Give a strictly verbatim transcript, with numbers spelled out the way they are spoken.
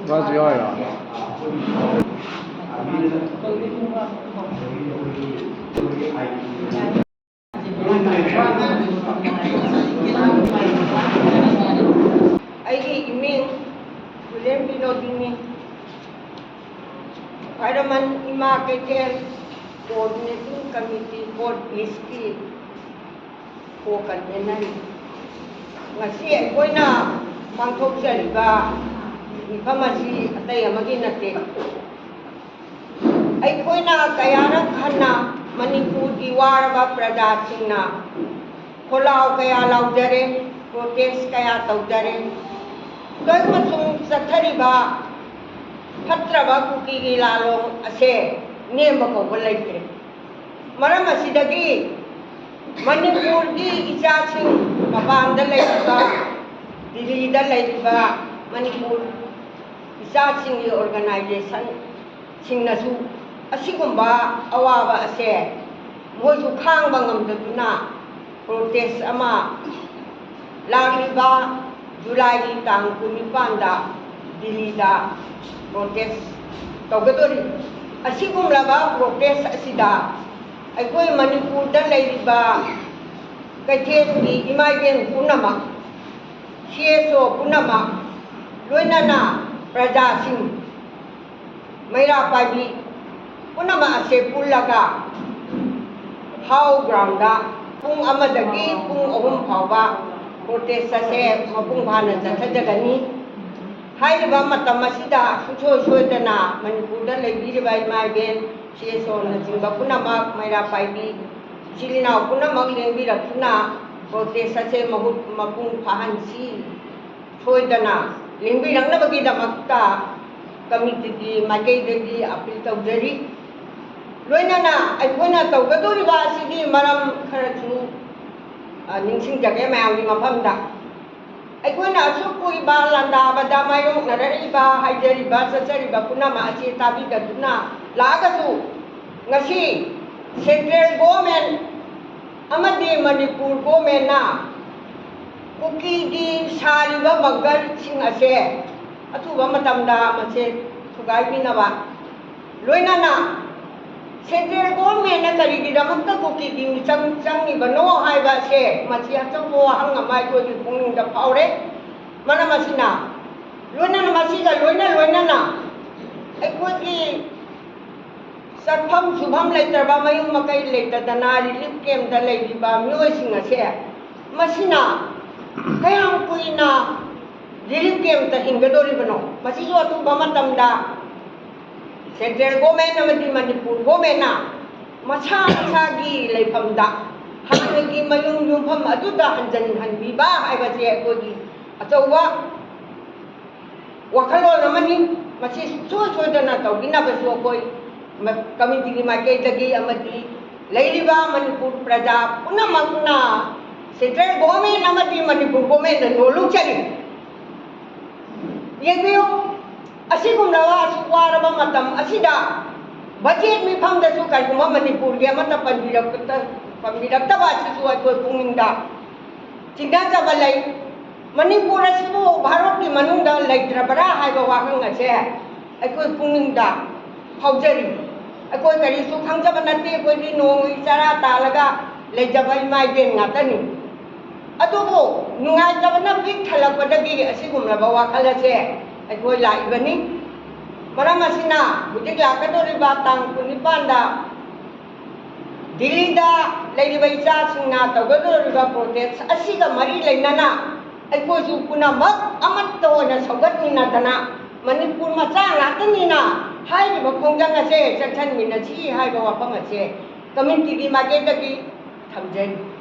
Class ꯌꯥꯎꯔꯤꯔꯣ? ꯑꯩꯒꯤ ꯏꯃꯤꯡ ꯒꯨꯂꯦꯝ ꯕꯤꯅꯣꯗꯤꯅꯤ꯫ ꯈ꯭ꯋꯥꯏꯔꯝꯕꯟ ꯏꯃꯥ ꯀꯩꯊꯦꯜ Coordinating Committee Fourth East ꯀꯤ ꯀꯣ ꯀꯟꯚꯦꯅꯔꯅꯤ꯫ ꯉꯁꯤ ꯑꯩꯈꯣꯏꯅ ꯄꯥꯡꯊꯣꯛꯆꯔꯤꯕ ꯃꯤꯐꯝ ꯑꯁꯤ ꯑꯇꯩ ꯑꯃꯒꯤ ꯅꯠꯇꯦ꯫ ꯑꯩꯈꯣꯏꯅ ꯀꯌꯥꯔꯛ ꯍꯟꯅ ꯃꯅꯤꯄꯨꯔꯒꯤ ꯋꯥꯔꯕ ꯄ꯭ꯔꯖꯥꯁꯤꯡꯅ ꯈꯣꯜꯂꯥꯎ ꯀꯌꯥ ꯂꯥꯎꯖꯔꯦ, ꯄ꯭ꯔꯣꯇꯦꯁ ꯀꯌꯥ ꯇꯧꯖꯔꯦ꯫ ꯀꯔꯝꯅꯁꯨ ꯆꯠꯊꯔꯤꯕ ꯐꯠꯇ꯭ꯔꯕ ꯀꯨꯀꯤꯒꯤ ꯂꯥꯂꯣꯡ ꯑꯁꯦ ꯅꯦꯝꯕ ꯀꯧꯕ ꯂꯩꯇ꯭ꯔꯦ꯫ ꯃꯔꯝ ꯑꯁꯤꯗꯒꯤ ꯃꯅꯤꯄꯨꯔꯒꯤ ꯏꯆꯥꯁꯤꯡ, ꯃꯄꯥꯟꯗ ꯂꯩꯔꯤꯕ, ꯗꯤꯜꯂꯤꯗ ꯂꯩꯔꯤꯕ ꯃꯅꯤꯄꯨꯔ ꯏꯆꯥꯁꯤꯡꯒꯤ ꯑꯣꯔꯒꯅꯥꯏꯖꯦꯁꯟꯁꯤꯡꯅꯁꯨ ꯑꯁꯤꯒꯨꯝꯕ ꯑꯋꯥꯕ ꯑꯁꯦ ꯃꯣꯏꯁꯨ ꯈꯥꯡꯕ ꯉꯝꯗꯗꯨꯅ ꯄ꯭ꯔꯣꯇꯦꯁ ꯑꯃ ꯂꯥꯛꯂꯤꯕ ꯖꯨꯂꯥꯏꯒꯤ ꯇꯥꯡ ꯀꯨꯟꯅꯤꯄꯥꯟꯗ ꯗꯤꯜꯂꯤꯗ ꯄ꯭ꯔꯣꯇꯦꯁ ꯇꯧꯒꯗꯧꯔꯤ꯫ ꯑꯁꯤꯒꯨꯝꯂꯕ ꯄ꯭ꯔꯣꯇꯦꯁ ꯑꯁꯤꯗ ꯑꯩꯈꯣꯏ ꯃꯅꯤꯄꯨꯔꯗ ꯂꯩꯔꯤꯕ ꯀꯩꯊꯦꯜꯒꯤ ꯏꯃꯥ ꯏꯕꯦꯟ ꯄꯨꯝꯅꯃꯛ, ꯁꯤ ꯑꯦꯁ ꯑꯣ ꯄꯨꯝꯅꯃꯛ, ꯂꯣꯏꯅꯅ ꯄ꯭ꯔꯖꯥꯁꯤꯡ, ꯃꯩꯔꯥ ꯄꯥꯏꯕꯤ ꯄꯨꯝꯅꯃꯛ ꯑꯁꯦ ꯄꯨꯜꯂꯒ ꯍꯥꯎ ꯒ꯭ꯔꯥꯎꯟꯗ ꯄꯨꯡ ꯑꯃꯗꯒꯤ ꯄꯨꯡ ꯑꯍꯨꯝ ꯐꯥꯎꯕ ꯄ꯭ꯔꯣꯇꯦꯁ ꯑꯁꯦ ꯃꯄꯨꯡ ꯐꯥꯅ ꯆꯠꯊꯖꯒꯅꯤ꯫ ꯍꯥꯏꯔꯤꯕ ꯃꯇꯝ ꯑꯁꯤꯗ ꯁꯨꯡꯁꯣꯏ ꯁꯣꯏꯗꯅ ꯃꯅꯤꯄꯨꯔꯗ ꯂꯩꯕꯤꯔꯤꯕ ꯏꯃꯥ ꯏꯕꯦꯟ, ꯁꯤ ꯑꯦꯁ ꯑꯣꯅꯆꯤꯡꯕ ꯄꯨꯝꯅꯃꯛ, ꯃꯩꯔꯥ ꯄꯥꯏꯕꯤ ꯏꯆꯤꯜ ꯏꯅꯥꯎ ꯄꯨꯝꯅꯃꯛ ꯂꯦꯡꯕꯤꯔꯛꯇꯨꯅ ꯄ꯭ꯔꯣꯇꯦꯁ ꯑꯁꯦ ꯃꯍꯨꯠ ꯃꯄꯨꯡ ꯐꯥꯍꯟꯁꯤ꯫ ꯁꯣꯏꯗꯅ ꯂꯦꯡꯕꯤꯔꯛꯅꯕꯒꯤꯗꯃꯛꯇ ꯀꯃꯤꯇꯤꯒꯤ ꯃꯥꯏꯀꯩꯗꯒꯤ ꯑꯄꯤꯜ ꯇꯧꯖꯔꯤ꯫ ꯂꯣꯏꯅꯅ ꯑꯩꯈꯣꯏꯅ ꯇꯧꯒꯗꯧꯔꯤꯕ ꯑꯁꯤꯒꯤ ꯃꯔꯝ ꯈꯔꯁꯨ, ꯑ, ꯅꯤꯡꯁꯤꯡꯖꯒꯦ ꯃꯌꯥꯝꯒꯤ ꯃꯐꯝꯗ꯫ ꯑꯩꯈꯣꯏꯅ ꯑꯁꯨꯛ ꯀꯨꯏꯕ ꯂꯥꯟꯗꯥꯕꯗ ꯃꯥꯌꯣꯛꯅꯔꯛꯏꯕ, ꯍꯥꯏꯖꯔꯤꯕ, ꯆꯠꯆꯔꯤꯕ ꯄꯨꯝꯅꯃꯛ ꯑꯁꯤ ꯇꯥꯕꯤꯗꯗꯨꯅ ꯂꯥꯛꯑꯒꯁꯨ, ꯉꯁꯤ ꯁꯦꯟꯇ꯭ꯔꯦꯜ ꯒꯣꯔꯃꯦꯟ ꯑꯃꯗꯤ ꯃꯅꯤꯄꯨꯔ ꯒꯣꯔꯃꯦꯟꯅ ꯀꯨꯀꯤꯒꯤ ꯁꯥꯔꯤꯕ ꯕꯪꯀꯔꯁꯤꯡ ꯑꯁꯦ ꯑꯊꯨꯕ ꯃꯇꯝꯗ ꯃꯁꯦ ꯊꯨꯒꯥꯏꯕꯤꯅꯕ, ꯂꯣꯏꯅꯅ central government ꯅ ꯀꯔꯤꯒꯤꯗꯃꯛꯇ ꯀꯨꯀꯤꯒꯤ ꯃꯤꯆꯪ ꯆꯪꯉꯤꯕꯅꯣ ꯍꯥꯏꯕꯁꯦ ꯃꯁꯤ ꯑꯆꯧꯕ ꯋꯥꯍꯪ ꯑꯃ ꯑꯩꯈꯣꯏꯒꯤ ꯄꯨꯛꯅꯤꯡꯗ ꯐꯥꯎꯔꯦ꯫ ꯃꯔꯝ ꯑꯁꯤꯅ, ꯂꯣꯏꯅꯅ ꯃꯁꯤꯒ ꯂꯣꯏꯅ ꯂꯣꯏꯅꯅ ꯑꯩꯈꯣꯏꯒꯤ ꯆꯠꯐꯝ ꯁꯨꯐꯝ ꯂꯩꯇ꯭ꯔꯕ, ꯃꯌꯨꯝ ꯃꯀꯩ ꯂꯩꯇꯗꯅ relief camp ꯇ ꯂꯩꯔꯤꯕ ꯃꯤꯑꯣꯏꯁꯤꯡ ꯑꯁꯦ, ꯃꯁꯤꯅ ꯀꯌꯥꯝ ꯀꯨꯏꯅ relief camp ꯇ ꯍꯤꯡꯒꯗꯧꯔꯤꯕꯅꯣ? ꯃꯁꯤꯁꯨ ꯑꯊꯨꯕ ꯃꯇꯝꯗ central government ꯑꯃꯗꯤ ꯃꯅꯤꯄꯨꯔ government ꯅ ꯃꯁꯥ ꯃꯁꯥꯒꯤ ꯂꯩꯐꯝꯗ ꯍꯥꯟꯅꯒꯤ ꯃꯌꯨꯝ ꯌꯨꯝꯐꯝ ꯑꯗꯨꯗ ꯍꯟꯖꯤꯟꯍꯟꯕꯤꯕ ꯍꯥꯏꯕꯁꯦ ꯑꯩꯈꯣꯏꯒꯤ ꯑꯆꯧꯕ ꯋꯥꯈꯜꯂꯣꯟ ꯑꯃꯅꯤ꯫ ꯃꯁꯤ ꯁꯨꯡꯁꯣꯏ ꯁꯣꯏꯗꯅ ꯇꯧꯕꯤꯅꯕꯁꯨ ꯑꯩꯈꯣꯏ ꯃ-, committee ꯒꯤ ꯃꯥꯏꯀꯩꯗꯒꯤ ꯑꯃꯗꯤ ꯂꯩꯔꯤꯕ ꯃꯅꯤꯄꯨꯔ ꯄ꯭ꯔꯖꯥ ꯄꯨꯝꯅꯃꯛꯅ central government ꯑꯃꯗꯤ ꯃꯅꯤꯄꯨꯔ government ꯅ ꯅꯣꯜꯂꯨꯛꯆꯔꯤ꯫ ꯌꯦꯡꯕꯤꯌꯨ, ꯑꯁꯤꯒꯨꯝꯂꯕ ꯑꯁꯨꯛ ꯋꯥꯔꯕ ꯃꯇꯝ ꯑꯁꯤꯗ budget ꯃꯤꯐꯝꯗꯁꯨ ꯀꯔꯤꯒꯨꯝꯕ ꯃꯅꯤꯄꯨꯔꯒꯤ ꯑꯃꯠꯇ ꯄꯟꯕꯤꯔꯛꯇ-, ꯄꯟꯕꯤꯔꯛꯇꯕ ꯑꯁꯤꯁꯨ ꯑꯩꯈꯣꯏ ꯄꯨꯛꯅꯤꯡꯗ ꯆꯤꯡꯅꯖꯕ ꯂꯩ꯫ ꯃꯅꯤꯄꯨꯔ ꯑꯁꯤꯕꯨ ꯚꯥꯔꯠꯀꯤ ꯃꯅꯨꯡꯗ ꯂꯩꯇ꯭ꯔꯕ꯭ꯔꯥ ꯍꯥꯏꯕ ꯋꯥꯍꯪ ꯑꯁꯦ ꯑꯩꯈꯣꯏ ꯄꯨꯛꯅꯤꯡꯗ ꯐꯥꯎꯖꯔꯤ꯫ ꯑꯩꯈꯣꯏ ꯀꯔꯤꯁꯨ ꯈꯪꯖꯕ ꯅꯠꯇꯦ, ꯑꯩꯈꯣꯏꯗꯤ ꯅꯣꯡꯃꯒꯤ ꯆꯔꯥ ꯇꯥꯜꯂꯒ ꯂꯩꯖꯕ ꯏꯃꯥ ꯏꯕꯦꯟ ꯉꯥꯛꯇꯅꯤ꯫ ꯑꯗꯨꯕꯨ ꯅꯨꯡꯉꯥꯏꯇꯕꯅ ꯄꯤꯛ ꯊꯜꯂꯛꯄꯗꯒꯤ ꯑꯁꯤꯒꯨꯝꯂꯕ ꯋꯥꯈꯜ ꯑꯁꯦ ꯑꯩꯈꯣꯏ ꯂꯥꯛꯏꯕꯅꯤ꯫ ꯃꯔꯝ ꯑꯁꯤꯅ ꯍꯧꯖꯤꯛ ꯂꯥꯛꯀꯗꯧꯔꯤꯕ ꯇꯥꯡ ꯀꯨꯟꯅꯤꯄꯥꯟꯗ ꯗꯤꯜꯂꯤꯗ ꯂꯩꯔꯤꯕ ꯏꯆꯥꯁꯤꯡꯅ ꯇꯧꯒꯗꯧꯔꯤꯕ protest ꯑꯁꯤꯒ ꯃꯔꯤ ꯂꯩꯅꯅ ꯑꯩꯈꯣꯏꯁꯨ ꯄꯨꯝꯅꯃꯛ ꯑꯃꯠꯇ ꯑꯣꯏꯅ ꯁꯧꯒꯠꯃꯤꯟꯅꯗꯅ ꯃꯅꯤꯄꯨꯔ ꯃꯆꯥ ꯉꯥꯛꯇꯅꯤꯅ ꯍꯥꯏꯔꯤꯕ ꯈꯣꯡꯖꯪ ꯑꯁꯦ ꯆꯠꯁꯤꯟꯃꯤꯟꯅꯁꯤ ꯍꯥꯏꯕ ꯋꯥꯐꯝ ꯑꯁꯦ committee ꯒꯤ ꯃꯥꯏꯀꯩꯗꯒꯤ ꯊꯝꯖꯔꯤ꯫